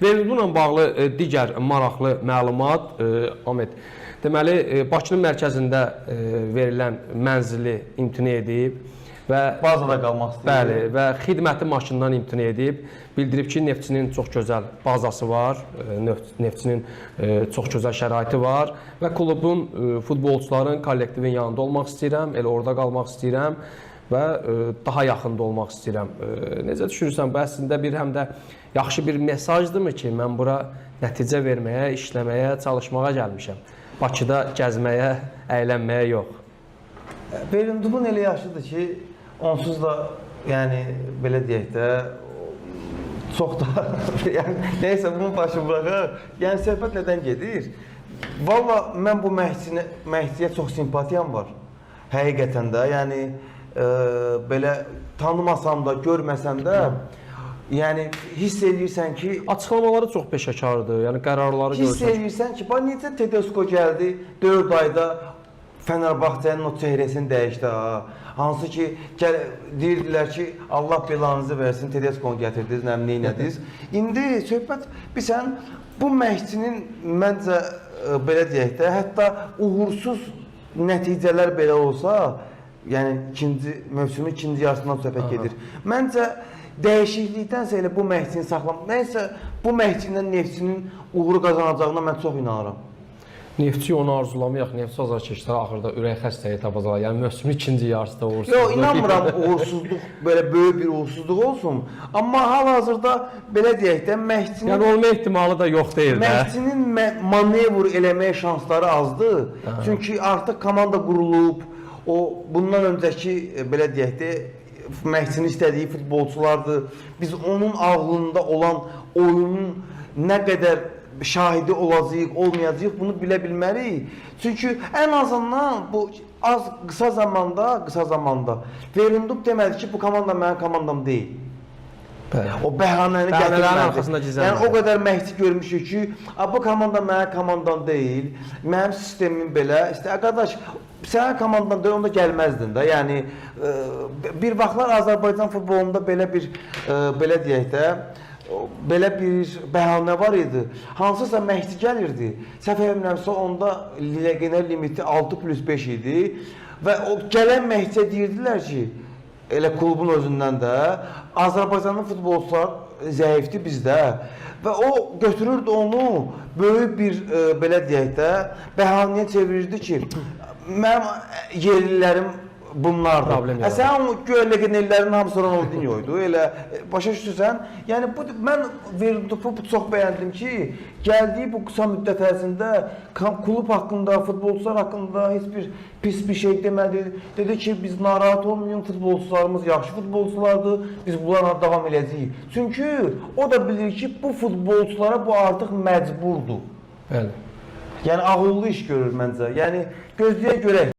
Və bununla bağlı digər maraqlı məlumat, Ahmet, deməli Bakının mərkəzində verilən mənzili imtina edib və Bazada qalmaq istəyir. Bəli, və xidməti maşından imtina edib. Bildirib ki, Neftçinin çox gözəl bazası var, Neftçinin çox gözəl şəraiti var və klubun, futbolçuların, kollektivin yanında olmaq istəyirəm, elə orada qalmaq istəyirəm və daha yaxında olmaq istəyirəm. Necə düşünürsən, bu əslində bir həm də yaxşı bir mesajdırmı ki, mən bura nəticə verməyə, işləməyə, çalışmağa gəlmişəm. Bakıda gəzməyə, əylənməyə yox. Verindubun elə yaşıdır ki, onsuz da yəni belə deyək də çox da yəni nəysə bunun başını buraxaq. Yəni söhbət nədən gedir? Valla mən bu məşqçiyə çox simpatiyam var. Həqiqətən də, yəni belə tanımasam da, görməsəm də, yəni hiss eləyirsən ki, Açıqlamaları çox peşəkardır. Yəni qərarları hiss görürsən. eləyirsən ki, bax necə Tedesco gəldi 4 ayda Fənərbağçənin o çehrəsini dəyişdi ha. Hansı ki gəl, deyirdilər ki, Allah belanızı versin, Tedesco-nu gətirdiniz, nə bilim neynədiniz. İndi söhbət bilirsən bu məşqçinin məncə belə deyək də, hətta uğursuz nəticələr belə olsa, yəni ikinci mövsümün ikinci yarısından söhbət gedir. Məncə dəyişiklikdənsə elə bu məşqçini saxlam. Nəsə bu məşqçi ilə Neftçinin uğuru qazanacağına mən çox inanıram. Neftçi onu arzulamayaq. Neftçi azarkeşlər axırda ürək xəstəliyi tapacaqlar. Yəni mövsümün ikinci yarısında uğursuzluq. Yox, inanmıram uğursuzluq belə böyük bir uğursuzluq olsun. Amma hal-hazırda belə deyək də məşqçinin Yəni olma ehtimalı da yox deyil də. Məşqçinin manevr eləməyə şansları azdır. Çünki artıq komanda qurulub, o bundan öncəki belə deyək də məşqçinin istədiyi futbolçulardır. Biz onun ağlında olan oyunun nə qədər şahidi olacağıq, olmayacağıq bunu bilə bilmərik. Çünki ən azından bu az qısa zamanda Verindub demədi ki, bu komanda mənim komandam deyil. Bəli. O bəhanəni Bəhanələrin gətirmədi. arxasında gizlənmədi. Yəni o qədər məşqçi görmüşük ki, bu komanda mənim komandam deyil, mənim sistemim belə. İşte qardaş, sənin komandan deyil, onda gəlməzdin də. Yəni bir vaxtlar Azərbaycan futbolunda belə bir belə deyək də, belə bir bəhanə var idi. Hansısa məşqçi gəlirdi. Səhv eləmirəmsə onda legioner limiti 6+5 idi və o gələn məşqçiyə deyirdilər ki, elə klubun özündən də Azərbaycanlı futbolçular zəifdir bizdə və o götürürdü onu böyük bir belə deyək də bəhanəyə çevirirdi ki, mənim yerlilərim bunlardır. Problem yaranır. Sən o göy legionerlərin hamısı Ronaldinho idi. Elə başa düşürsən? Yəni bu mən Verdupu çox bəyəndim ki, gəldiyi bu qısa müddət ərzində klub haqqında, futbolçular haqqında heç bir pis bir şey demədi. Dedi ki, biz narahat olmayın, futbolçularımız yaxşı futbolçulardır, biz bunlarla davam eləyəcəyik. Çünki o da bilir ki, bu futbolçulara bu artıq məcburdur. Bəli. Yəni ağıllı iş görür məncə. Yəni gözləyə görək.